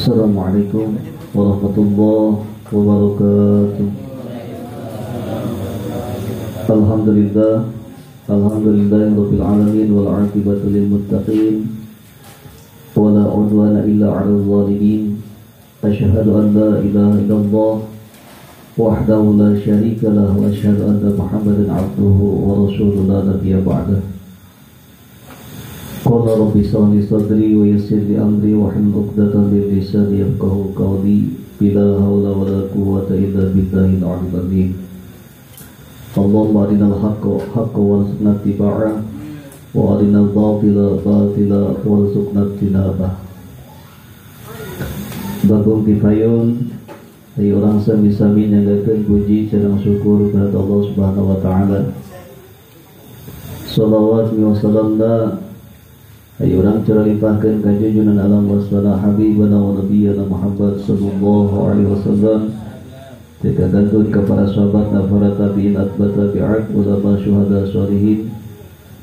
Assalamualaikum warahmatullahi wabarakatuh. Alhamdulillah, alhamdulillahirabbil alamin wal aqibatu lil muttaqin wala udwana illa 'alal zalimin. Asyhadu an la ilaha illallah wahdahu la syarika lah wa asyhadu anna Muhammadan 'abduhu wa rasuluhu la nabiyya ba'dahu. Qala rabbi shrah li sadri wa yassir li amri wahlul 'uqdatam min lisani yafqahu qawli. Bila haula wala quwwata illa billahil 'aliyyil 'azim. Allahumma arinal haqqa haqqan warzuqna ittiba'ah wa arinal batila batila warzuqna ijtinabah. Bagong dipayun dari orang sami-sami nyanggakeun puji sareng syukur kepada Allah Subhanahu wa taala. Salawat wa salamna ayo orang curah limpahkan ka junjungan alam wasana habibana wa nabiyana Muhammad sallallahu alaihi wasallam. Dikatantun kepada sahabat para tabi'in atba tabi'at ulama syuhada sholihin.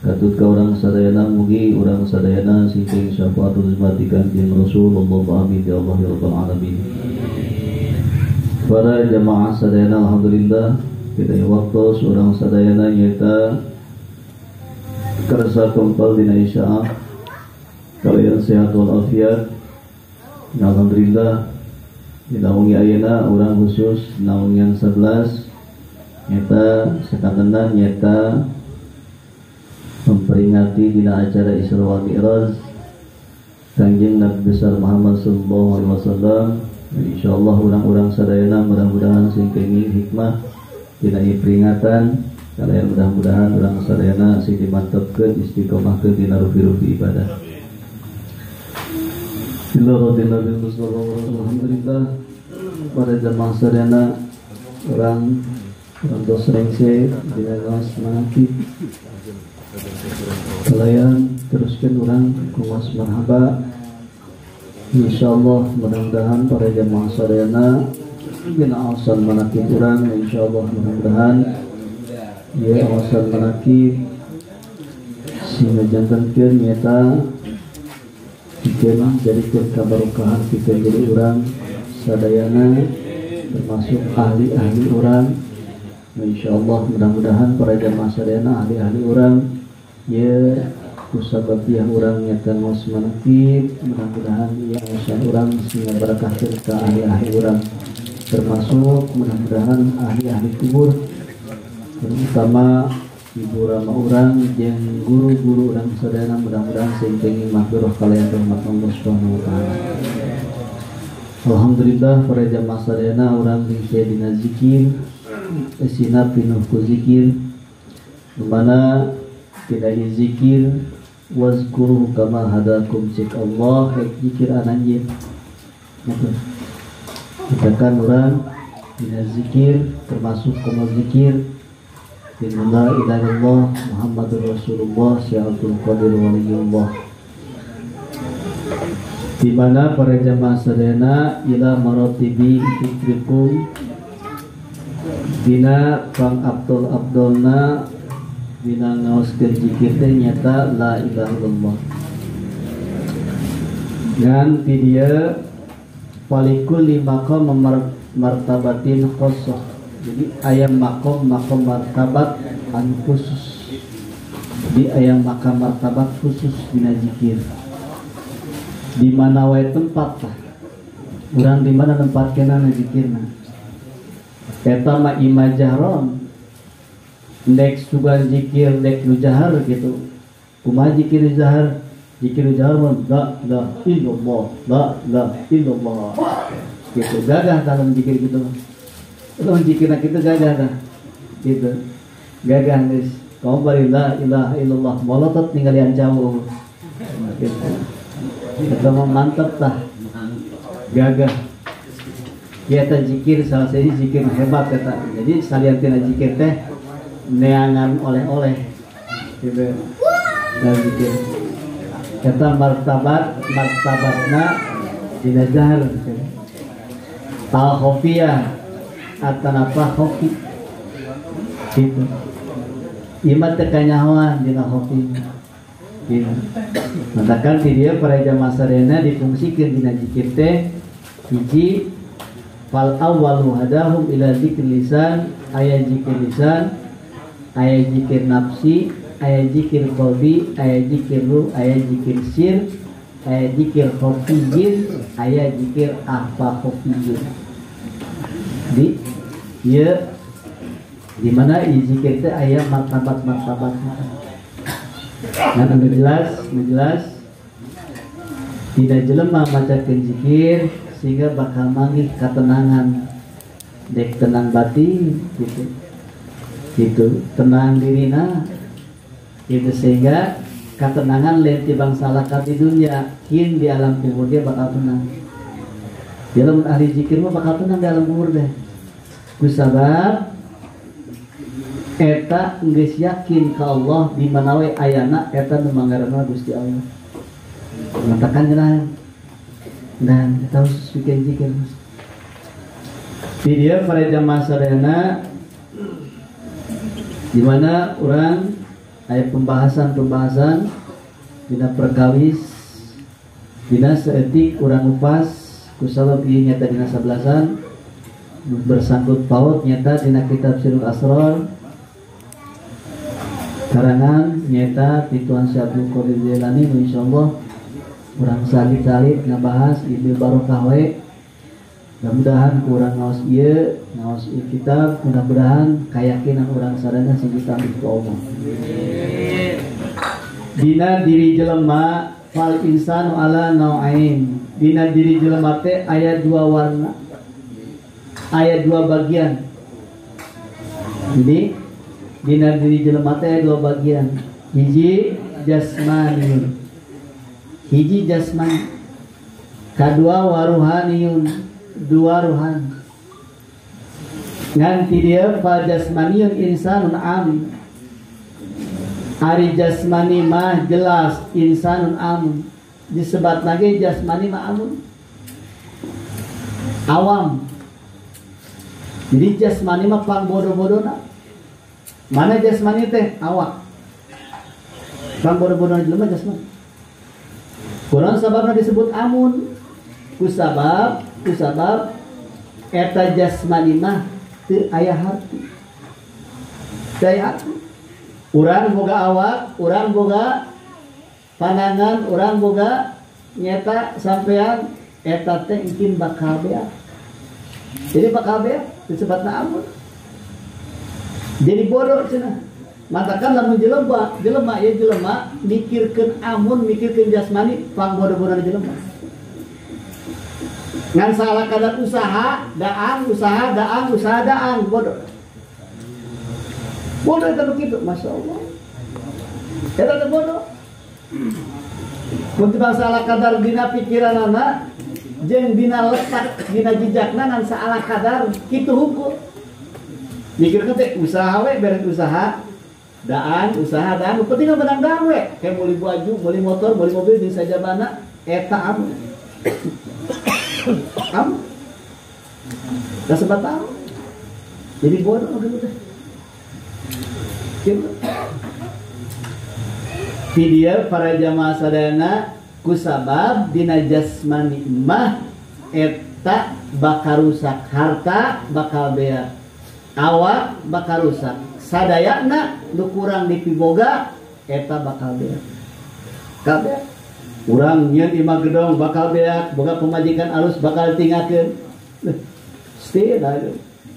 Katut ka urang sadayana mugi urang sadayana sing syafaatul uzmati kanjeng Rasulullah amin ya Allah ya rabbal alamin. Para jamaah sadayana alhamdulillah kita waktu urang sadayana nyaeta kersa kempal dina isyaah kalian sehat walafiat. Alhamdulillah dinaungi ayeuna urang khusus naungian 11 nyata sakantenan nyata memperingati dina acara Isra wal Mi'raj Kanjeng Nabi besar Muhammad sallallahu alaihi wasallam. Insyaallah urang-urang sadayana mudah-mudahan sing kenging hikmah dina peringatan kalian mudah-mudahan urang sadayana sing dimantepkeun istiqomahkeun dina rupi-rupi ibadah. Alhamdulillah pada jamaah sadayana orang dos rengse dina ngaos manaqib kalian teruskan orang kumas marhaba. Insyaallah mudah-mudahan para jamaah sadayana dina aosan manaqib urang insyaallah mudah-mudahan ya aosan manaqib sehingga jantenkeun nyata pikeun jadikeun kabarokahan pikeun jadi urang sadayana termasuk ahli-ahli urang. Insyaallah mudah-mudahan para jamaah sadayana ahli-ahli urang ya kusababiah urang nyata ngaos manaqib mudah-mudahan ya aosan urang sehingga barakah ka ahli-ahli urang termasuk mudah-mudahan ahli-ahli kubur terutama ibu rama urang jeung guru-guru urang sadayana mudah-mudahan sing kenging mahfirah kalian rahmat Allah Subhanahu wa taala. Alhamdulillah para jamaah sadayana urang ringse dina zikir esina pinuh ku zikir dimana tidak zikir wazkuru kama hadakum cik Allah hek zikir ananjeun. Katakan urang dina zikir termasuk komo zikir la ilaha illallah Muhammadur Rasulullah Syaikhul Qadir Waliyullah. Di mana para jamaah sadayana ila maratibi fikrikum dina pang abdul abdulna dina ngaoskeun zikir teh nyata la ilaha illallah. Ngan ti dieu falikul maqam martabatin khassah. Jadi ayam makom makom martabat anu khusus di ayam makam martabat khusus dina zikir di mana wae tempat lah urang di mana tempat kena zikirna eta mah imajahron ndek sugan zikir ndek nu jahar gitu kumaha zikir jahar zikir jahar mah la ilaha illallah la ilaha illallah gitu gagah dalam zikir gitu. Lamun zikirna kitu gagah dah gitu gagah geus kamu bari la ilaha illallah molotot ninggalian jauh gitu eta mah mantep tah gagah eta zikir salah sahiji zikir hebat eta. Jadi salian tina zikir teh neangan oleh-oleh gitu dan zikir eta martabat martabatna dina jahar gitu. Al khafiyah atanapa khofi gitu iman teu kanyahoan dina khofi gitu. Matakan di dieu para jamaah sadayana difungsikeun dina zikir teh Hiji fal awwalu hadahum ila zikir lisan, aya zikir lisan, aya zikir nafsi, aya zikir qalbi, aya zikir ruh, aya zikir sir, aya zikir khafiyyin, aya zikir ahfa khafiyyin. Di ieu di mana ieu zikir teh aya martabat-martabat. Nah, anu jelas, anu jelas tidak jelema macakeun zikir sehingga bakal manggih ketenangan, dek tenang batin gitu, gitu tenang dirina gitu, sehingga ketenangan lain tibang salaka di dunia kin di alam kubur dia bakal tenang. Dia lamun ahli zikir mah bakal tenang di alam kubur deh. Kusabab eta geus yakin ka Allah di mana we ayana eta nu manggarana Gusti Allah. Mengatakan cenah dan kita harus bikin zikir. Di dia para jamaah sadayana di mana orang aya pembahasan-pembahasan dina perkawis dina saeutik urang upas kusabab ieu nyata dina sabelasan bersangkut paut nyata dina kitab Sirrul Asrar karangan nyata ti Tuan Syekh Abdul Qadir Jailani. Insyaallah urang salit-salit ngabahas ieu barokah we. Mudah-mudahan kurang ngaos ieu, ngaos ieu kitab, mudah-mudahan kayakinan urang sadayana sing ditambah ku Allah. Dina diri jelema fal insanu ala nau'ain. Dina diri jelema teh aya dua warna. Aya dua bagian. Jadi dina diri jelema teh aya dua bagian. Hiji jasmani. Hiji jasmani. Kadua waruhaniyun. Dua ruhan. Ngan ti dieu fa jasmaniyun insanun am. Ari jasmani mah jelas insanun am. Disebat lagi jasmani mah amun. Awam. Jadi jasmani mah pang bodoh-bodona. Mana jasmani teh? Awak. Pang bodoh-bodona jelema jasmani. Kurang sababna disebut amun. Kusabab kusabab eta jasmani mah teu aya harti. Teu aya harti. Urang boga awak, urang boga pandangan, urang boga nyeta sampean eta teh engkin bakal beak. Jadi bakal beak disebutna amun. Jadi bodoh cenah. Matakan lamun jelema, jelema ya jelema mikirkeun amun, mikirkeun jasmani pang bodoh-bodohna jelema. Ngan salah kadar usaha, daang, usaha, daang, usaha, daang, bodoh. Bodoh itu begitu, Masya Allah. Eta teh bodoh. Mun tibang salah kadar dina pikiranana jeung dina letak, dina jejakna ngan salah kadar kitu hungkul. Mikirkeun teh usaha we, beres usaha, daang, usaha, daang, nu penting menang daang we. Kayak meuli baju, meuli motor, meuli mobil jeung sajabana eta amun. Kamu gak sempat tahu, jadi bodoh gitu deh. Gitu. Di dia para jamaah sadayana kusabab dina jasmani mah eta bakal rusak harta bakal beak awak bakal rusak sadayana nu kurang dipiboga eta bakal beak kabeh. Urang nyeun imah gedong bakal beak, boga pemajikan alus bakal tinggalkeun. Pasti dah.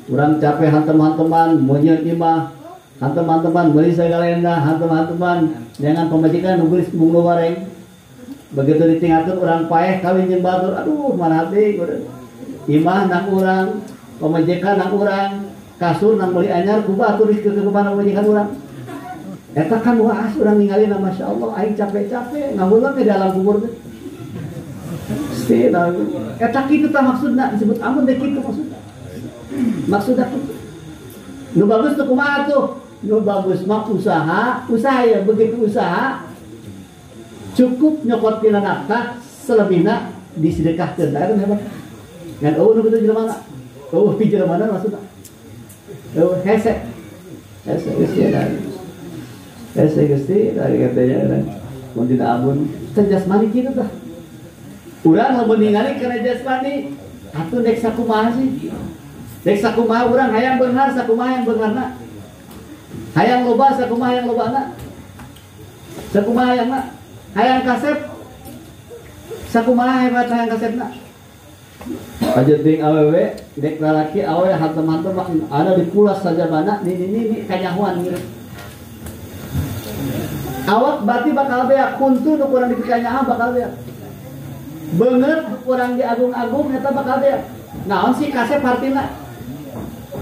Urang capek hantem-hanteman, mau nyeun imah, hantem-hanteman meuli sagalenda, hantem-hanteman jangan pemajikan nu geulis mung goreng. Begitu ditinggalkeun urang paeh kawin jeung batur, aduh mana hati imah nang urang, pemajikan nang urang, kasur nang meuli anyar ku batur dikekepan pemajikan urang. Eta kan waas urang ningalina Masya Allah aing capek-capek ngahuleng di dalam kubur teh. Pasti eta kitu tah maksudna disebut amun teh kitu maksudna. Maksudna kitu. Nu bagus tuh kumaha tuh? Nu bagus mah usaha, usaha ya begitu usaha cukup nyokot tina nafkah selebihna disedekahkeun. Tah eta hebat. Ngan eueuh nu kitu jelema na. Eueuh pi jelema na maksudna. Eueuh hese. Hese geus ya. Hese Gusti dari katanya mun dina abun teh jasmani kitu tah. Urang lamun ningali kana jasmani Atuh dek sakumaha sih? Dek sakumaha urang hayang beunghar sakumaha hayang beungharna? Hayang loba sakumaha hayang lobana? Sakumaha hayangna? Hayang kasep sakumaha hebat hayang kasepna? Pajeting awewe dek lalaki awewe hantem-hantem ada dikulas saja bana ni kanyahuan gitu. Awak berarti bakal beak kuntu nu kurang dipikanyaah bakal beak. Beungeut nu kurang diagung-agung eta bakal beak. Naon sih kasep hartina?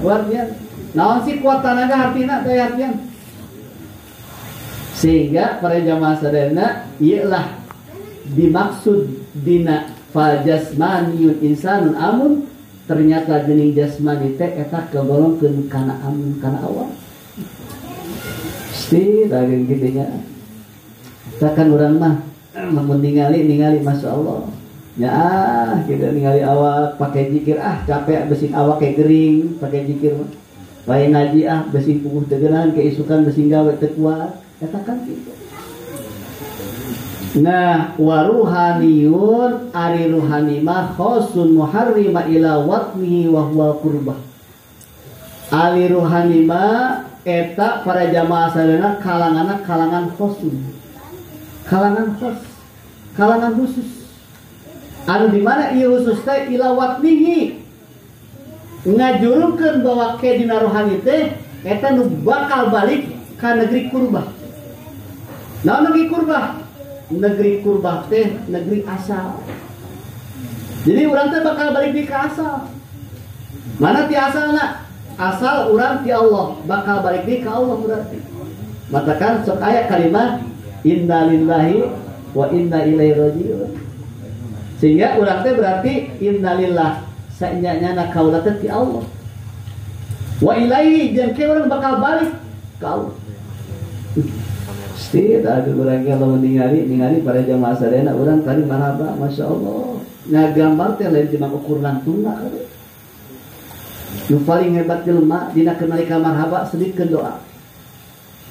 Luar biasa. Naon sih kuat tanaga hartina teh artian. Sehingga para jamaah sadayana ieu lah dimaksud dina fal jasmaniyun insanun amun ternyata jening jasmani teh eta kagolongkeun kana amun kana awak. Pasti daging kitu nya. Takkan urang mah lamun ningali Masya Allah. Ya ah, kita ningali awak pakai jikir ah capek besing awak kayak gering pakai jikir mah. Wae ngaji ah besing puguh tegenan keisukan besing gawe teu kuat. Eta kan kitu. Nah, waruhaniyun ari ruhani mah khosun muharrima ila watnihi wa huwa qurbah. Ali ruhani mah eta para jamaah sadayana kalanganna kalangan khosun. Kalangan khos, kalangan khusus. Anu di mana ieu khusus teh ila watnihi. Ngajurungkeun bahwa ke dina rohani teh eta nu bakal balik ka negeri kurbah. Naon negeri kurbah? Negeri kurbah teh negeri asal. Jadi urang teh bakal balik di ka asal. Mana ti asalna? Asal urang ti Allah, bakal balik di ka Allah berarti. Matakan sok aya kalimat innalillahi wa inna ilaihi rajiun. Sehingga urang teh berarti innalillah saenya-nyana kaula teh ti Allah. Wa ilaihi jeung ke urang bakal balik ka Allah. Pasti tadi urang ge lamun ningali para jamaah sadayana urang tadi marhaba Masya Allah. Ngagambar teh lain cuma ukur langtungna kade. Nu paling hebat jelema dina kenalika marhaba sedikeun doa.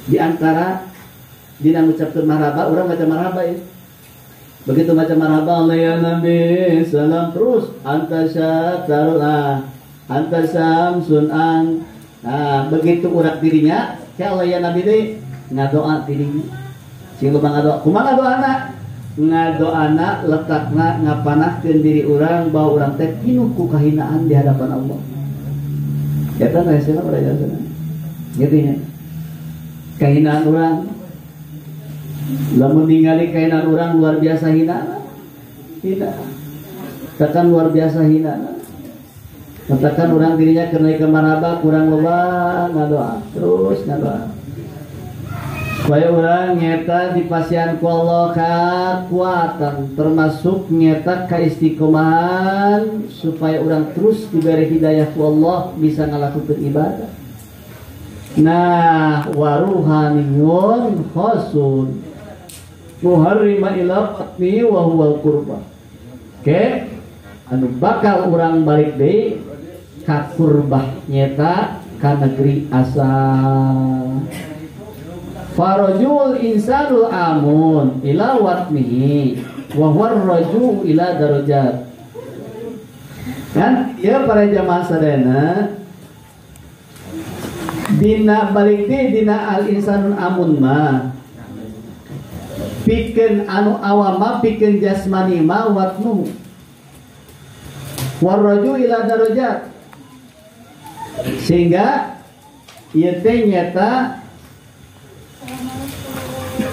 Di antara dina ngucapkeun marhaba urang maca marhaba ya. Begitu maca marhaba Allah ya Nabi salam terus anta syatarul anta samsun an. Nah, begitu urak dirinya ya Allah ya Nabi deui ngadoa dirinya. Sing loba ngadoa kumaha ngadoana? Ngadoana letakna ngapanahkeun diri urang bahwa urang teh pinuh ku kahinaan di hadapan Allah. Eta rahasia pada jasana. Gitu nya. Kahinaan urang lamun ningali kahinaan urang luar biasa hina. Hina. Tekan luar biasa hina. Katakan urang dirinya keur naik ke marhaba kurang loba ngadoa terus ngadoa. Supaya urang nyeta dipasihan ku Allah kekuatan termasuk nyeta keistiqomahan supaya urang terus diberi hidayah ku Allah bisa ngalakukeun ibadah. Nah, waruhaniyun khasun muharrima ila qatni wa huwal qurbah. Oke, anu bakal urang balik deui ka kurbah nyeta ka negeri asal. Farajul insanul amun ila watnihi wa huwa raju ila darajat. Kan ya para jamaah sadayana dina balik di dina al insanul amun ma pikeun anu awama pikeun jasmani ma watnuhu warraju ila darajat, sehingga ieu teh nyata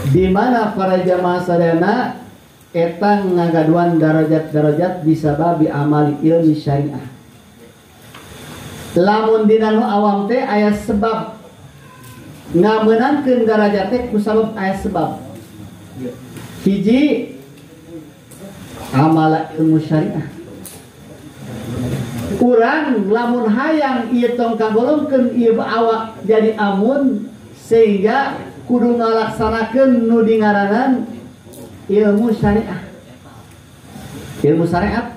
di mana para jamaah sadayana eta ngagaduan darajat-darajat bisababi amali ilmi syariah. Lamun dina nu awam teh aya sebab ngamenangkeun darajat teh ku sabab aya sebab. Hiji amala ilmu syariah. Urang lamun hayang ieu tong kagolongkeun ieu awak jadi amun sehingga kudu ngalaksanakeun nu dingaranan ilmu syariah. Ilmu syariat.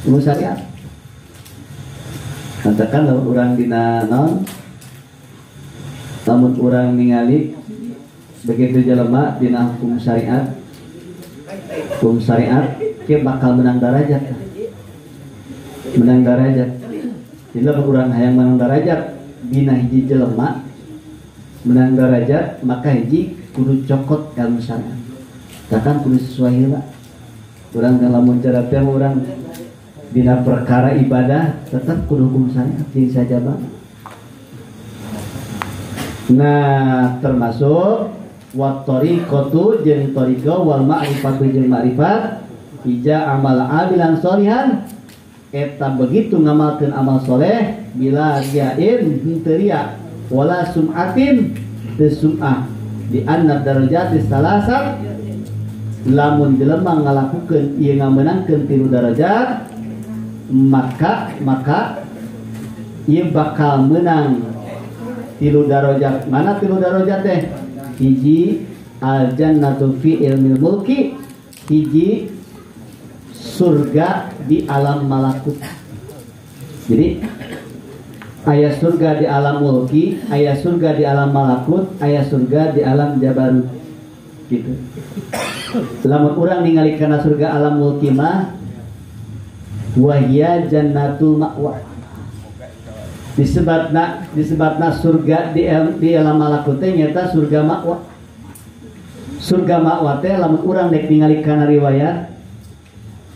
Ilmu syariat. Katakan lamun urang dina naon? Lamun urang ningali begitu jelema dina hukum syariat. Hukum syariat ke bakal menang darajat. Menang darajat. Jadi lamun urang hayang menang darajat dina hiji jelema menang darajat maka hiji kudu cokot ilmu syariat. Bahkan kudu sesuai heula. Urang lamun cara teh urang dina perkara ibadah tetap kudu hukum syariat jeung sajabana. Nah, termasuk wat tariqatu jeung tariqah wal ma'rifatu jeung ma'rifat ija amal amilan sholihan eta begitu ngamalkeun amal soleh bila riain henteu ria wala sum'atin teu sum'ah di anna darajati salasat lamun jelema ngalakukeun ieu ngamenangkeun tilu darajat maka ieu bakal menang tilu darajat. Mana tilu darajat teh? Hiji al jannatu fi ilmil mulki, hiji surga di alam malakut. Jadi aya surga di alam mulki, aya surga di alam malakut, aya surga di alam jabarut. Gitu. Lamun urang ningali kana surga alam mulki mah wahya jannatul ma'wa. Disebatna surga di alam malakut teh nyata surga ma'wa. Surga ma'wa teh lamun urang dek ningali kana riwayat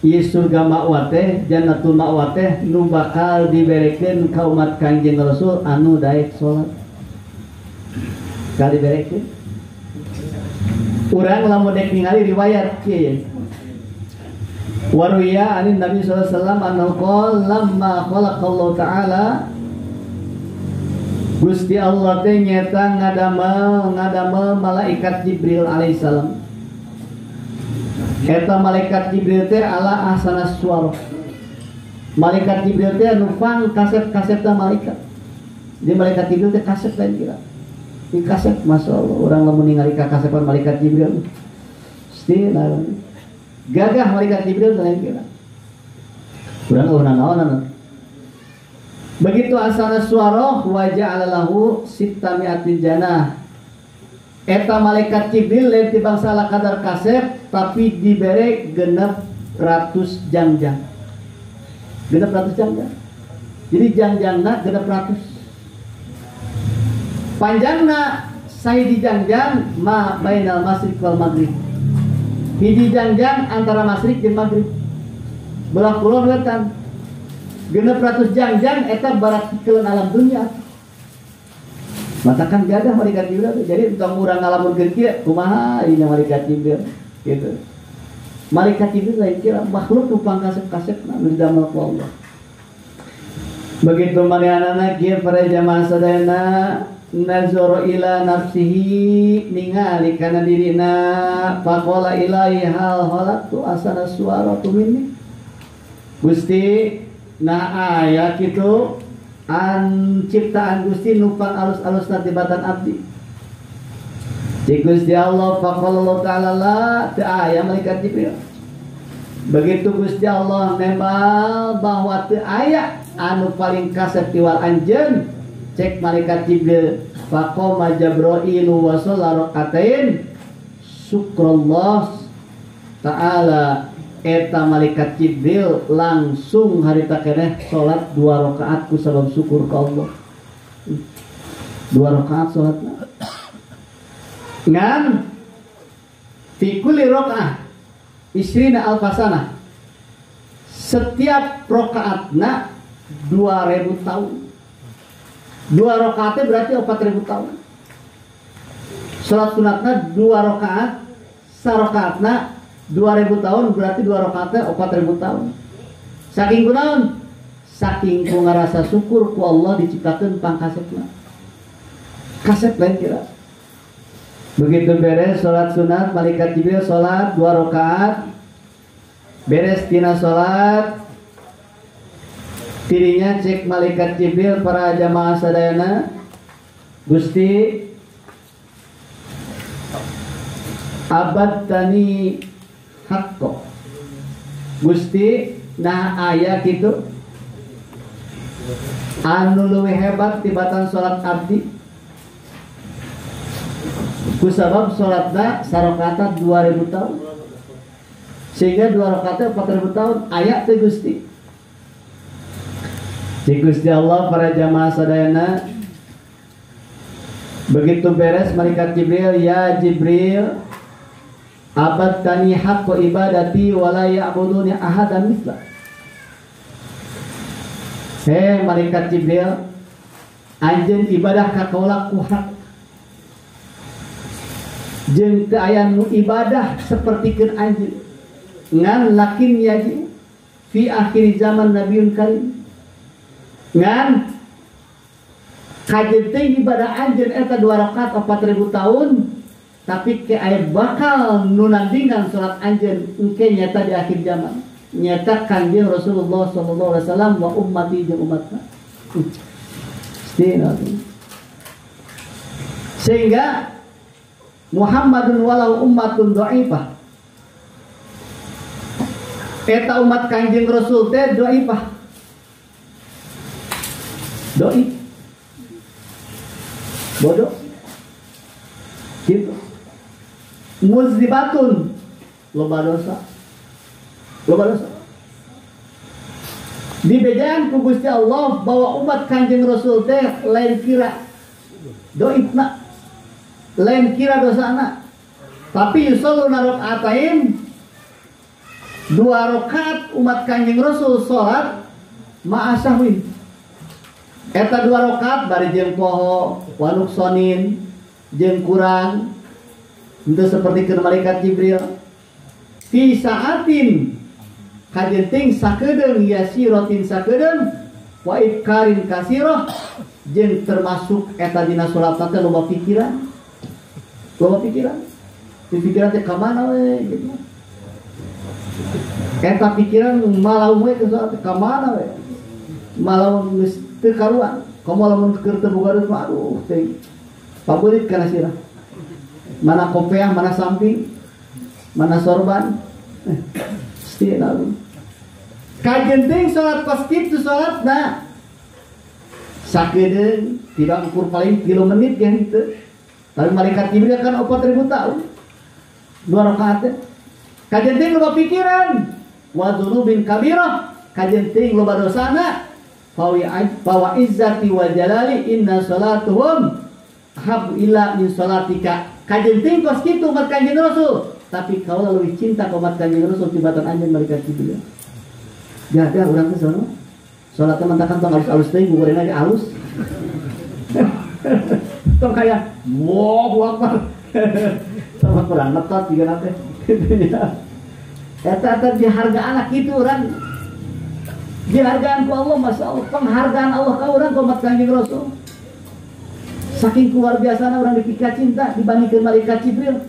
ieu surga ma'wa teh jannatul ma'wa teh nu bakal diberekeun ka umat Kangjeng Rasul anu daek salat. Kali diberekeun. Urang lamun dek ningali riwayat kieu. Waruya anin Nabi sallallahu alaihi wasallam annahu qala lamma khalaqallahu ta'ala Gusti Allah teh nyata ngadamel malaikat Jibril alaihissalam. Eta malaikat Jibril teh ala ahsana suara. Malaikat Jibril teh anu pang kasep-kasepna malaikat. Jadi malaikat Jibril teh kasep lain kira. Di kasep masyaallah urang lamun ningali ka kasepan malaikat Jibril. Gusti gagah malaikat Jibril lain kira. Urang eueuh naon. Begitu asana suara wa ja'ala lahu sittami'atin janah. Eta malaikat Jibril lain ti bangsa kadar kasep tapi dibere 600 jangjang. 600 jangjang. Jadi jangjangna 600. Panjangna sahiji jangjang ma bainal masyriq wal maghrib. Hiji jangjang antara masyriq jeung maghrib. Belah kulon wetan. 600 jangjang eta barat kikeun alam dunia. Matakan gagah malaikat Jibril. Jadi tong urang ngalamunkeun kieu kumaha ieu malaikat Jibril gitu. Malaikat Jibril lain kira makhluk nu pangkasep-kasepna nu didamel ku Allah. Begitu manehanana kieu para jamaah sadayana nazara ila nafsihi ningali kana dirina faqala ilahi hal khalaqtu asana suaratu minni. Gusti nah aya kitu an ciptaan Gusti nupang alus-alusna tibatan abdi. Cik Gusti Allah faqala Allah ta'ala la teu aya malaikat Jibril. Begitu Gusti Allah nembal bahwa teu aya anu paling kasep tiwal anjeun, cek malaikat Jibril faqama Jibril wa shalla rakaatain syukrullah ta'ala. Eta malaikat Jibril langsung harita keneh salat 2 rakaat ku sabab syukur ka Allah. 2 rakaat salatna. Ngan fi kulli rakaah isrina alfasana. Setiap rakaatna 2000 tahun. 2 rakaatnya berarti 4000 tahun. Salat sunatna 2 rakaat, sarakaatna 2000 tahun berarti 2 rakaatnya 4000 tahun. Saking kunaon? Saking ku ngarasa syukur ku Allah diciptakeun pangkasepna. Kasep lain kira. Begitu beres salat sunat, malaikat Jibril salat 2 rakaat. Beres tina salat, tirinya cek malaikat Jibril para jamaah sadayana, Gusti abad tani hakko. Gusti nah aya kitu anu leuwih hebat tibatan salat abdi kusabab salatna sarakaat 2000 tahun sehingga 2 rakaatnya 4000 tahun aya teh Gusti. Cik Gusti Allah para jamaah sadayana, begitu beres malaikat Jibril, ya Jibril, abadtani haqqo ibadati wa la ya'buduni ahadan mithla. Hei malaikat Jibril, anjeun ibadah ka kaula ku hak, jeung teu aya nu ibadah sapertikeun anjeun, ngan lakin yaji fi akhir zaman nabiyun karim. Ngan kajen teh ibadah anjeun eta 2 rakaat 4000 tahun, tapi ke aya bakal nu nandingan salat anjeun engke nyata di akhir zaman, nyata Kanjeng Rasulullah sallallahu alaihi wasallam wa ummati jeung umatna. Sehingga Muhammadun walau ummatun dhaifah, eta umat Kanjeng Rasul teh dhaifah, doi bodoh gitu, muzlibatun loba dosa, loba dosa. Dibejaan ku Gusti Allah bahwa umat Kanjeng Rasul teh lain kira doibna, lain kira dosana, tapi yusalluna rakaatain, 2 rakaat umat Kanjeng Rasul salat ma'asahwin. Eta 2 rakaat bari jeung poho wanuksonin jeung kurang henteu sapertikeun malaikat Jibril. Fi saatin kajenting sakedeung yasiratin sakedeung wa ifkarin kasirah, jeung termasuk eta dina salat teh loba pikiran, loba pikiran, pikiran teh ka mana we gitu. Eta pikiran malaung we ke salat ka mana we, malaung geus teu karuan. Komo lamun keur teu boga duit mah aduh teuing paburit kana sirah, mana kopiah, mana samping, mana sorban. Setia kajenting salat pas kitu salatna sakedeung tidak ukur paling 3 menit ge henteu, tapi malaikat Jibril kan 4000 tahun 2 rakaat. Kajenting loba pikiran wa dzunubin kabirah, kajenting loba dosana. Fawa izzati wa jalali inna salatuhum habu ila min salatika. Kajenting kos kitu umat Kanjeng Rasul, tapi kaula leuwih cinta ka umat Kanjeng Rasul tibatan anjeun malaikat Jibril. Jaga urang teh sono. Salatna mentakan tong alus-alus teuing, gugurena ge alus. Tong kaya Allahu Akbar. Sama kurang netot juga nanti. Eta eta dihargaan kitu urang. Dihargaan ku Allah, Masya Allah, penghargaan Allah ka urang ka umat Kanjeng Rasul. Saking luar biasana urang dipika cinta dibandingkeun malaikat Jibril.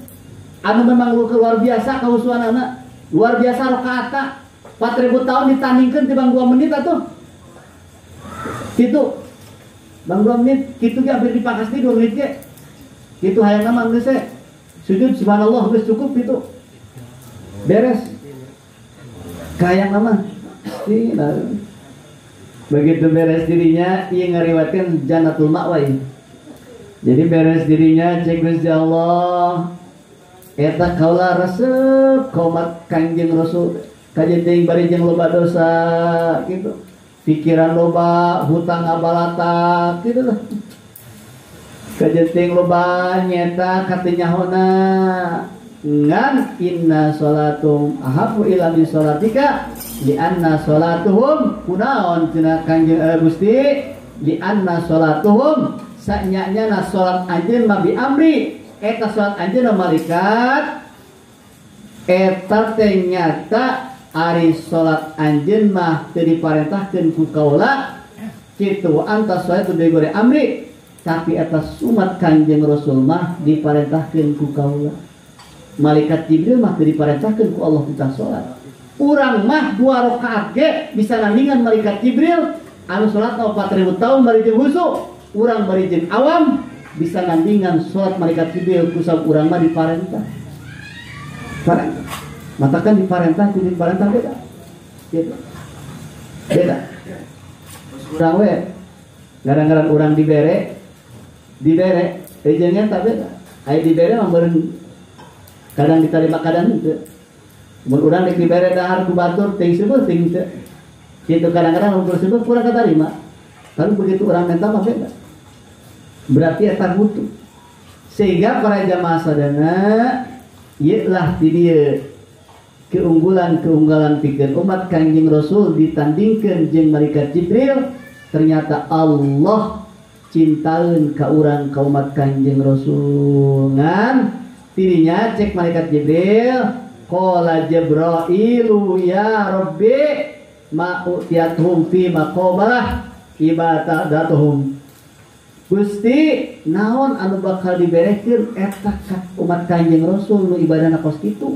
Anu memang luar biasa kausuanana, luar biasa rakaatna, 4000 tahun ditandingkeun tibang 2 menit atuh. Kitu. Bang 2 menit, kitu ge hampir dipangkas di 2 menit ge. Kitu hayangna mah geus sujud subhanallah geus cukup kitu. Beres. Hayangna mah. Begitu beres dirinya, ia ngeriwayatkan Jannatul Ma'wa. Jadi beres dirinya, cek Gusti Allah, eta kaula resep ka umat Kanjeng Rasul, kajenting bari jeung loba dosa gitu, pikiran loba, hutang ngabalatak gitu lah. Kajenting loba nyeta katinyahona. Ngan inna sholatum ahabbu ila min sholatika li anna sholatuhum kunaon cenah Kanjeng Gusti, li anna sholatuhum sanyanya na sholat anjeun mah bi amri, eta sholat anjeun malaikat eta teh nyata ari sholat anjeun mah teu diparentahkeun ku kaula kitu, anta sholatu bi ghairi amri, tapi eta umat Kanjeng Rasul mah diparentahkeun ku kaula. Malaikat Jibril mah teu diparentahkeun ku Allah tentang sholat. Urang mah 2 rakaat ge bisa nandingan malaikat Jibril anu salatna 4000 tahun bari jeung husu, urang bari jeung awam bisa nandingan salat malaikat Jibril kusab urang mah diparentah. Parentah. Matakan diparentah jeung diparentah beda. Gitu. Beda. Urang we ngaran-ngaran urang dibere, dibere jeung eta beda. Aya dibere mah meureun kadang diterima kadang henteu. Mun urang dek dibere dahar ku batur teuing seueuh teuing teu. Gitu kadang-kadang lamun bersyukur kurang katarima. Tapi begitu orang minta mah beda. Berarti eta butuh. Sehingga para jamaah sadana ieu lah di dieu keunggulan-keunggulan pikeun umat Kangjeng Rasul ditandingkeun jeung malaikat Jibril, ternyata Allah cintaeun ka urang ka umat Kangjeng Rasul. Ngan tirinya cek malaikat Jibril, qala Jibrailu ya Rabbi ma utiatuhum fi maqabalah ibadatuhum. Gusti naon anu bakal diberekeun eta ka umat Kangjeng Rasul nu ibadahna kos kitu.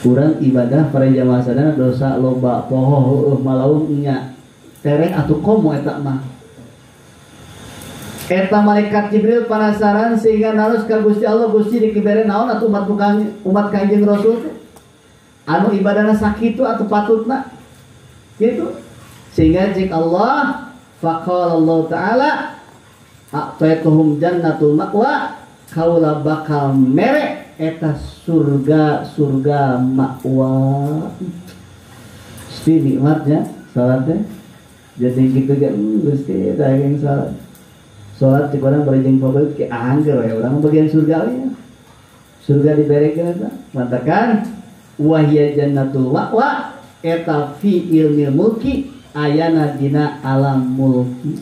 Kurang ibadah para jamaah sadana dosa loba poho heueuh malaung nya tereng atuh komo eta mah. Eta malaikat Jibril penasaran sehingga narus ka Gusti Allah, Gusti dikibere naon atuh umat bukan umat Kangjeng Rasul teh anu ibadahna sakitu atuh patutna gitu. Sehingga cek Allah faqala Allah taala a'taituhum jannatul ma'wa, kaula bakal mere eta surga surga ma'wa. Gusti nikmatnya salatnya jadi gitu kan Gusti daging salat salat cek orang berjeng favorit ke angger ya orang bagian surga ya surga diberekeun eta mantakan wahya jannatul ma'wa eta fi ilmil mulki ayana dina alam mulki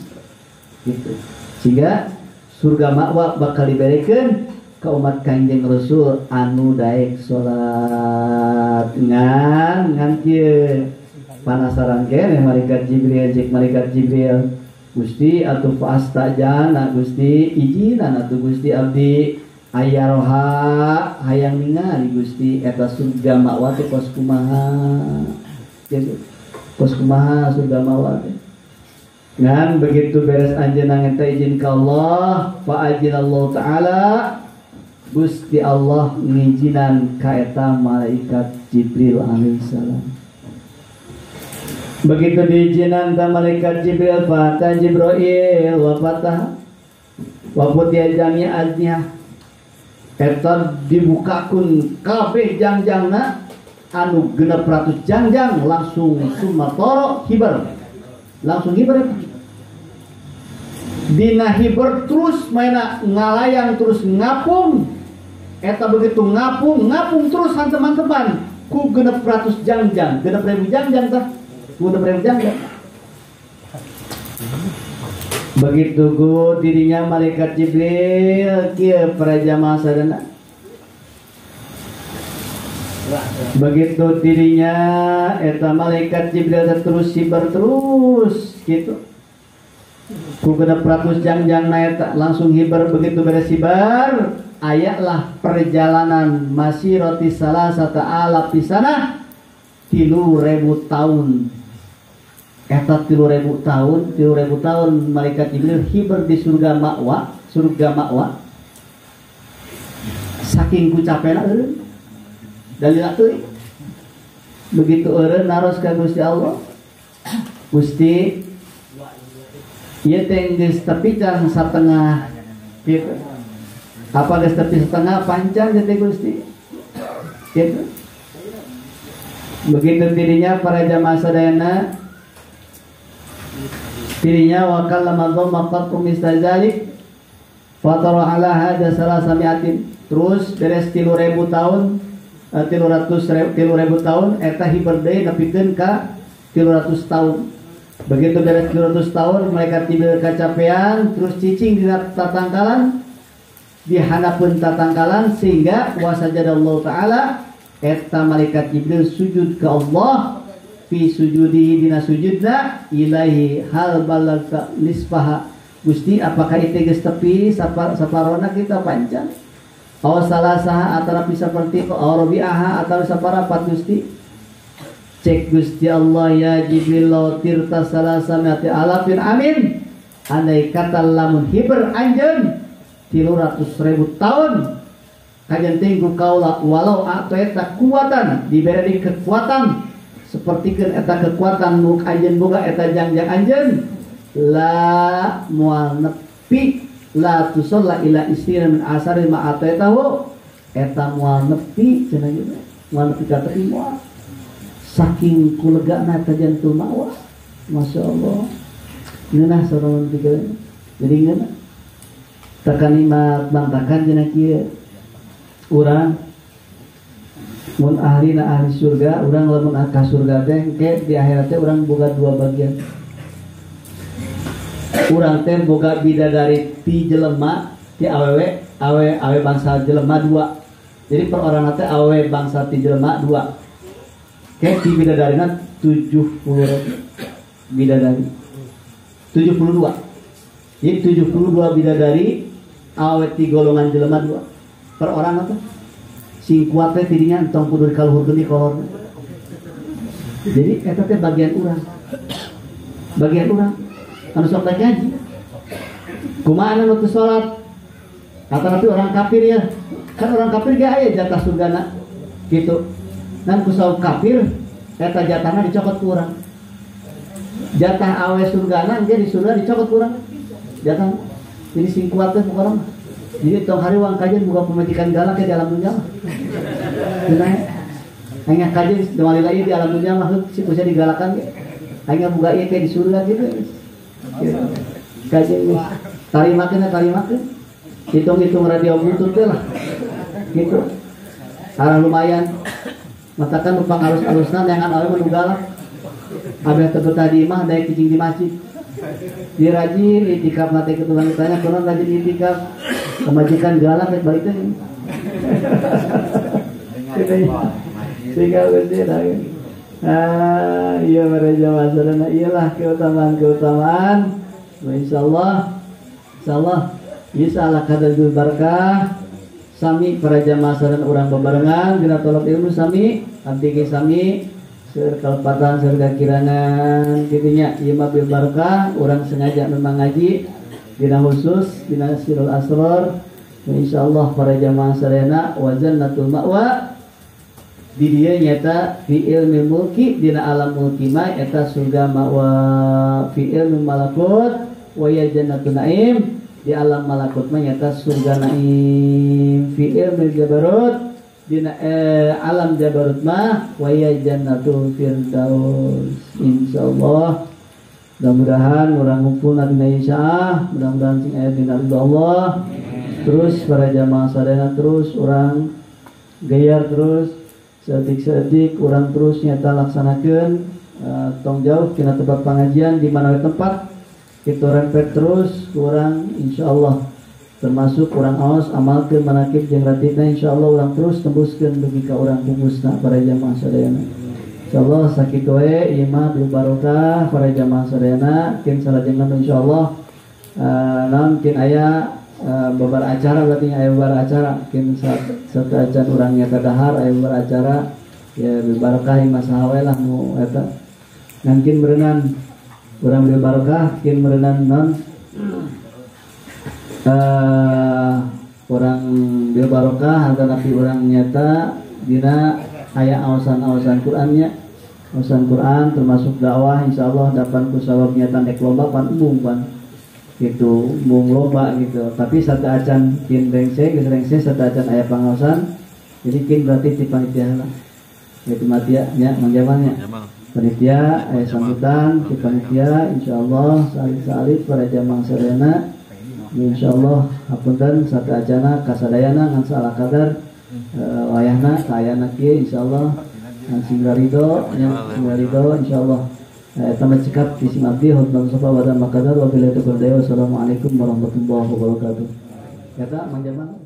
gitu. Sehingga surga ma'wa bakal diberekeun ka umat Kangjeng Rasul anu daek salat. Ngan ngan kieu panasaran keneh malaikat Jibril cek malaikat Jibril, Gusti atuh faastajana Gusti izinan atuh Gusti abdi ayaroha hayang ningali Gusti eta surga ma'wa teh kos kumaha gitu. Kos kumaha surga ma'wa teh. Ngan begitu beres anjeunna ngenta izin ka Allah, fa ajinallahu taala Gusti Allah ngijinan ka eta malaikat Jibril alaihissalam. Begitu diizinan ta malaikat Jibril, fata Jibril wa fatah wa futiya jami azniha. Eta dibukakeun kabeh jangjangna anu 600 jangjang langsung sumatoro hiber. Langsung hiber. Dina hiber terus maina ngalayang terus ngapung. Eta begitu ngapung, ngapung terus hantem-hanteman ku 600 jangjang, 6.000 jangjang tah. Ku 6.000 jangjang. Begitu ku dirinya malaikat Jibril kieu para jamaah sadana. Begitu dirinya eta malaikat Jibril terus hiber terus gitu. Ku 600 jangjang na eta langsung hiber. Begitu beres hiber ayatlah perjalanan masirati salasata alaf pisanah 3.000 tahun. Eta 3.000 tahun, 3.000 tahun malaikat Jibril hiber di surga ma'wa, surga ma'wa. Saking ku capena eureun. Dalil atuh. Begitu eureun naros ka Gusti Allah. Gusti ieu teh geus tepi can satengah kitu. Apa geus tepi setengah panjang teh Gusti? Gitu. Begitu dirinya para jamaah sadayana dirinya wa kallama dhamma qattu mistazalik fatara ala hada salasamiatin. Terus beres 3.000 tahun 3.000 tahun eta hiber deui nepikeun ka 300 tahun. Begitu beres 300 tahun mereka tiba kacapean terus cicing di tatangkalan di hanapeun tatangkalan sehingga wasajadallahu taala eta malaikat Jibril sujud ke Allah fi sujudihi dina sujudna ilahi hal balagta nisfaha. Gusti apakah itu geus tepi saparona kita panjang aw salasaha atau seperti aw rabi'aha atau saparapat Gusti. Cek Gusti Allah ya Jibril law tirta salasamati alafin amin andai kata lamun hiber anjeun 300.000 tahun kajen tinggu kaula walau atau eta kuatan diberi kekuatan sapertikeun eta kekuatan nu anjeun boga eta jangjang anjeun la moal nepi la tusalla ila istina min asari ma ataitahu eta moal nepi cenah gitu moal nepi ka tepi moal. Saking kulegana eta jannatul ma'wa. Masya Allah. Ngeunah saurang pikir. Jadi ngeunah. Takanimat mantakan cenah kieu. Urang mun ahlina ahli surga, urang lamun ka surga teh engke di akhirat teh urang boga dua bagian. Urang teh boga bidadari ti jelema ti awewe, awe bangsa jelema dua. Jadi per orang teh awewe bangsa ti jelema dua. Ke ti bidadarina 70 bidadari. 72. Jadi 72 bidadari awe ti golongan jelema dua. Per orang teh sing kuat teh tidinya entong kudu dikaluhurkeun di kolorna. Jadi eta teh bagian urang. Bagian urang anu sok rek ngaji. Kumaha anu teu salat? Kata nanti orang kafir ya. Kan orang kafir ge aya jatah surgana gitu. Nan ku saum kafir eta jatahna dicokot ku urang. Jatah awe surgana ge di surga dicokot ku urang. Jatah jadi sing kuat teh pokona mah. Jadi tong hari wang kajian buka pemajikan galak ya di alam dunia mah. Cenah hanya kajian doa lagi di alam dunia mah si kusia digalakan ge. Hanya buka ieu teh di surga gitu. Kajian geus tarimakeun tarimakeun. Hitung-hitung radio butut teh lah. Gitu. Arah lumayan. Matakan numpang alus-alusna neangan awe mah nu galak. Abeh teu betah di imah daek cicing di masjid. Dia rajin itikaf mati ketulan ditanya konon rajin itikaf pemajikan galak rek balik teh. Sehingga bersih ah iya para jamaah sadayana iyalah keutamaan-keutamaan. Insyaallah insyaallah insyaallah kadar barkah sami para jamaah sadayana urang bebarengan dina tolak ilmu sami abdi ge sami seueur kalepatan seueur kakirangan kitu nya ieu mah bil barkah urang sengaja memang ngaji dina khusus dina sirul asror. Insyaallah para jamaah sadayana wa jannatul ma'wa di dieu nyata fi ilmi mulki dina alam mulki ma eta surga ma'wa fi ilmi malakut wa ya jannatul naim di alam malakut mah nyata surga naim fi ilmi jabarut dina alam jabarut mah wa ya jannatul firdaus. Insyaallah mudah-mudahan urang ngumpul dina insyaallah mudah-mudahan sing aya dina ridho Allah. Terus para jamaah sadayana terus urang gayar terus seetik-seetik urang terus nyata laksanakeun tong jauh tina tempat pengajian di mana tempat kita rempet terus kurang insyaallah termasuk kurang aos amalkeun manakib jeung ratibna insyaallah urang terus tembuskeun dugi ka urang pupusna para jamaah sadayana. Insyaallah sakitu we ieu mah bil barokah para jamaah sadayana kin salajengna insyaallah naon kin aya babar acara berarti aya babar acara kin satu acan urang nyata dahar aya babar acara ya bil barokah masaha we lah nu eta ngan kin berenang urang bil barokah kin meureunan non urang bil barokah atanapi urang nyata dina aya aosan-aosan Qur'annya aosan Qur'an termasuk dakwah insyaallah dapan ku sawab nyata nek lomba pan embung pan gitu embung lomba gitu tapi satu acan kin rengse geus rengse satu acan aya pangaosan jadi kin berarti ti panitia lah itu matia nya Mang Jamal nya panitia aya sambutan ti panitia insyaallah salih-salih para jamaah sadayana insyaallah hapunten satu acana kasadayana ngan salah kadar wayahna kaayana kieu insyaallah ngan sing ridho nya sing ridho insyaallah eta mah cekap ti sim abdi hotman sofa wa makadar wa billahi taufiq. Wassalamualaikum warahmatullahi wabarakatuh. Eta Mang Jamal.